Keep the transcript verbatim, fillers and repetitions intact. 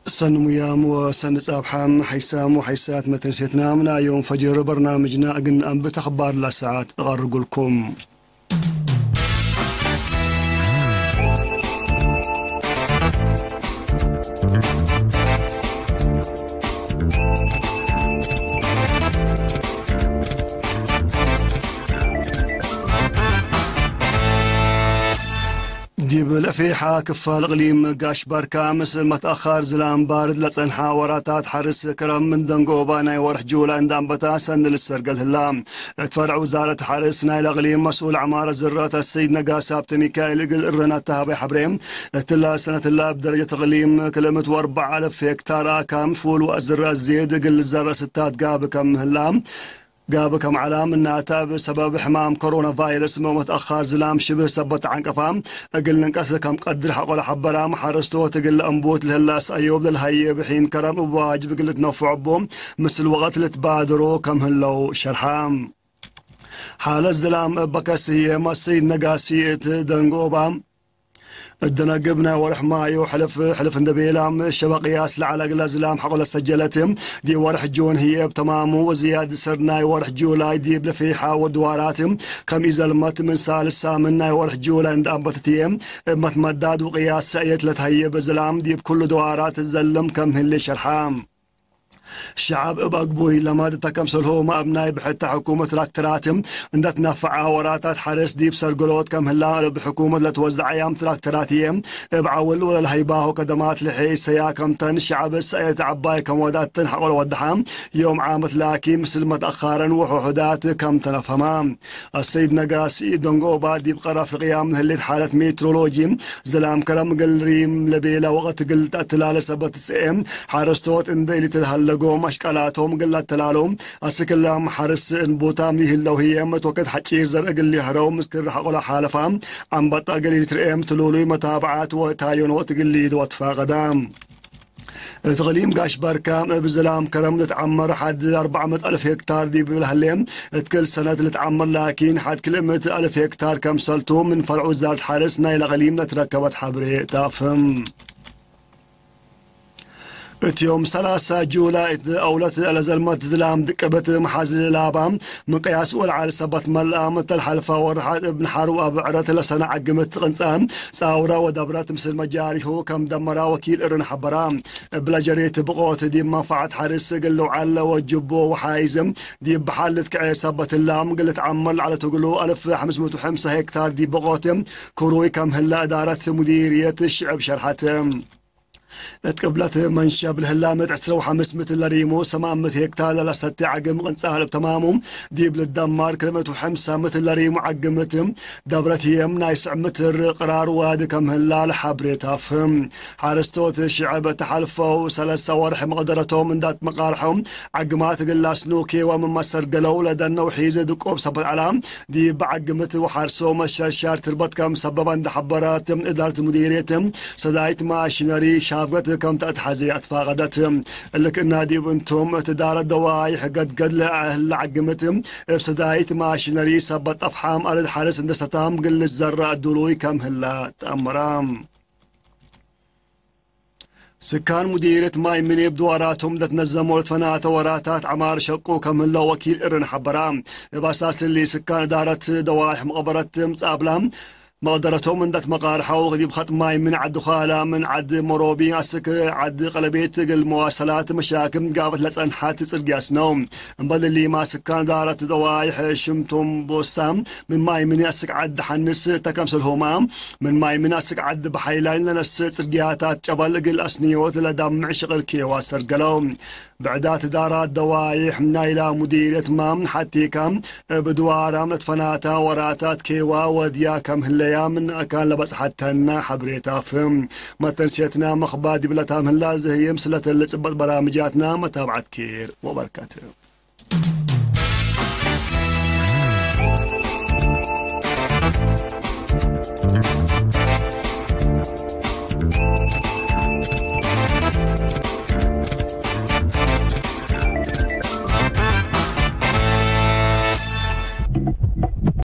ሰኒ ሙያም ወሰኒ ጻብሓም፣ ሐይሳም ወሐይሳት መተንሴትና ምና ዮም ፈጅር በርናምጅና እግል ነአንብት አኽባር ለሰዓት እቀርጉልኩም። ዲብ ለፌሓ ክፋል እቅሊም ጋሽ ባርካ፣ ምስል መትአኻር ዝላም ባርድ ለጸንሐ ወራታት ሐርስ ከረም ምን ደንጎባ ናይ ወርሕ ጁላይ እንደ አንበታ ሰኒ ልሰርገል ህላ። እት ፈርዕ ውዛረት ሐርስ ናይለ እቅሊም መስኡል ዐማረት ዝረት አሰይድ ነጋሲ ሀብተሚካኤል እግል እረን አተሃባይ ሐብሬ፣ እትላ ሰነትላ እብ ደረጀት እቅሊም ክልእምት ወአርበዕ አልፍ ሄክታር አካም ፉል ወአዝረት ዜድ እግል ልዘረእ ስታት ጋብ ከም ህላ፣ ጋብ ከም ዐላ፣ ምናተ እብ ሰበብ ሕማም ኮሮና ቫይረስ መትአኻር ዝላም ሽብህ ሰበት ተዐንቀፋ እግል ልንቀስ ከም ቀድር ሐቆለ ሐበራ፣ መሐረስቶት እግል ለአንቡት ለህላ አሰአዮብ ለልሀይብ ሒን ከረም እብ ዋጅብ እግል ልትነፈዖ እቡ ምስል ወቅት ልትባድሮ ከም ህለው ሸርሐ። ሓለት ዝላም እብ በከስ ህዬ፣ መሰይድ ነጋሲ እት ደንጎባ እት ደነግብ ናይ ወርሕ ማዩ ሕልፍ ሕልፍ እንደ ቤላም ሸበ ቅያስ ለዐለ እግለ ዝላም ሐቆ ለሰጀለት፣ ዲብ ወርሕ ጁን ህዬ እብ ተማሙ ወዝያድ ሰር ናይ ወርሕ ጁላይ ዲብ ለፌሓ ወድዋራት ከም ኢዘልመት፣ ምን ሳልስ ሳምን ናይ ወርሕ ጁላይ እንደ አንበተት ህዬ እብ መትመዳድ ወቅያስ ሰእየት ለትሀይብ ዝላም ዲብ ኩሉ ድዋራት ዘልም ከም ህሌ ሸርሐ። ሸዐብ እብ አግቡይ ለማድ እተ ከምሰልሁመ እብ ናይ ብሕተ ሕኩመት ትራክተራት እንደ ትነፈዐ ወራታት ሐርስ ዲብ ሰርግሎት ከም ህላ፣ እብ ሕኩመት ለትወዘዐያም ትራክተራት ህዬ እብ ዐውል ወለልሀይባሁ ከደማት ለሔሰያ ከምተን፣ ሸዐብ ሰእየት ዐባይ ከም ወዳተን ሐቆ ለወደሐ ዮም ዓመት ላኪን፣ ምስል መትአኻረን ወሑሑዳት ከም ተነፈማ። አሰይድ ነጋሲ ደንጎባ ዲብ ቀር አፍሪቅያ ምን ህሌት ሓለት ሜትሮሎጂ ዝላም ከረም እግል ሪም ለቤለ ወቅት እግል ተአትላለ ሰበት ትጽኤ፣ ሐረስቶት እንደ ኢልትልሀለጎም አሽቀላቶም እግል ለአተላሎ፣ አስክ እላም ሐርስ እንቡታም ይህለው ህዬ፣ እት ወቅት ሐጪር ዘር እግል ሊሐረው ምስክር ሐቆለ ሓለፋ፣ አንበጣ እግል ኢልትርኤም ትሉሉይ መታብዓት ወታዮኖት እግል ሊድወ ትፋቀዳ። እት እቅሊም ጋሽ ባርካ እብ ዝላም ከረም ልትዐመር ሐድ አርበዕ ምእት አልፍ ሄክታር ዲብ ለህሌ፣ እት ክል ሰነት ልትዐመር ላኪን ሐድ ክልእምት አልፍ ሄክታር ከምሰልቱ ምን ፈርዕ ውዛረት ሐርስ ናይለ እቅሊም ለትረከበት ሐብሬ ታፍህም። እት ዮም ሰላሳ ጁላይ እት አውለት ለዘልመት ዝላም ድቅብት መሓዝ ላባ ምቅያስ ወለዐል ሰበት መልአ፣ ምተል ሐልፈ ወርሐት እብ ነሐር ወአብዕረት ለሰነ ዐግምት ቅንጸ ጻውረ ወደብረት ምስል መጃሪሁ ከም ደመራ ወኪል እርን ሐበራ። እብለ ጀሬት ብቆት ዲብ መንፈዐት ሐርስ እግል ልውዓል ለወጅቦ ወሓይዝ ዲብ በሐር ልትከዐ ሰበት እላም እግል ልትዐመር ለዐለት እግሉ አልፍ ሐምስ ምእት ወሐምሳ ሄክታር ዲብ ብቆት ክሩይ ከም ህለ እዳረት ሙዲርየት ሽዕብ ሸርሐት። እት ቅብለት መንሸብ ለህላ ምእት ዕስረ ወሐምስ ምትር ለሪሙ ሰማን ምእት ሄክታር ለለሰቴ ዐግም ቅንጻል እብ ተማሙ ዲብ ልደመር ክልኤ ምእት ወሐምሳ ምትር ለሪሙ ዐግምት ደብረት ህዬም ናይ ስዕ ምትር ቅራር ዋዲ ከም ህላ ለሐብሬ ታፍህም። ሐረስቶት ሽዕብ እት ሐልፈው ሰለሰ ወርሕ መቅደረቶም እንደ አትመቃርሐው ዐግማት እግል ለአስኑኬ ወምን መሰርገለው ለደነው ሒዝ ድቆብ ሰበት ዐላ ዲብ ዐግምት ወሐርሶ መሸርሻር ትርበት ከም ሰበበ እንደ ሐበረት እዳረት ሙዲርየት ሰዳይት ማሽነሪ ሻፍገት ከም ተአትሐዜ አትፋቀደት። እልክ እና ዲብ እንቶም እት እዳረት ደዋይሕ ገድገድ ለአህለ ዐግምት እብ ሰዳይት ማሽነሪ ሰበት ጠፍሓም አርድ ሐርስ እንደ ሰታም እግል ልትዘረእ እዱሉይ ከም ህለ ተአምረ። ስካን ሙዲርየት ማይ ምኔ እብ ድዋራቶም ለትነዘመው ለትፈናተ ወራታት ዐማር ሸቁ ከም ህለው ወኪል እርን ሐበራ። እብ አሳስ እሊ፣ ስካን እዳረት ደዋይሕ መቅበረት ምጻብላ መቅደረቶም እንደ ትመቃርሐው፣ ዲብ ኸጥ ማይ ምን ዐድ ኳላ፣ ምን ዐድ መሮቢ አስክ ዐድ ቀለቤት እግል መዋሰላት መሻክል ጋብት ለጸንሐት ጽርግያስ ነው። እምበል እሊማ፣ ስካን እዳረት ደዋይሕ ሽምቶም ቦሳ ምን ማይ ምኔ አስክ ዐድ ሐንስ እተ ከምሰልሁማ፣ ምን ማይ ምኔ አስክ ዐድ በሐይላይን ለነስእ ጽርግያታት ጨበል እግል አስንዮት ለዳምዕ ሽቅል ኬዋ ሰርገለው። ብዕዳት እዳራት ደዋይሕ ናይላ ሙዲርየትማ ሐቴካ እብ ድዋራም ለትፈናታ ወራታት ኬዋ ወድያ ከም ህለያ ምን አካን ለበጽሐተና ሐብሬ ታፍህም። መተንስየትና መክባ ዲብለ ታምህላ ዝህይም ስለተ ለጽበጥ በራምጃትና መታብዐት ኬር ወበርከት።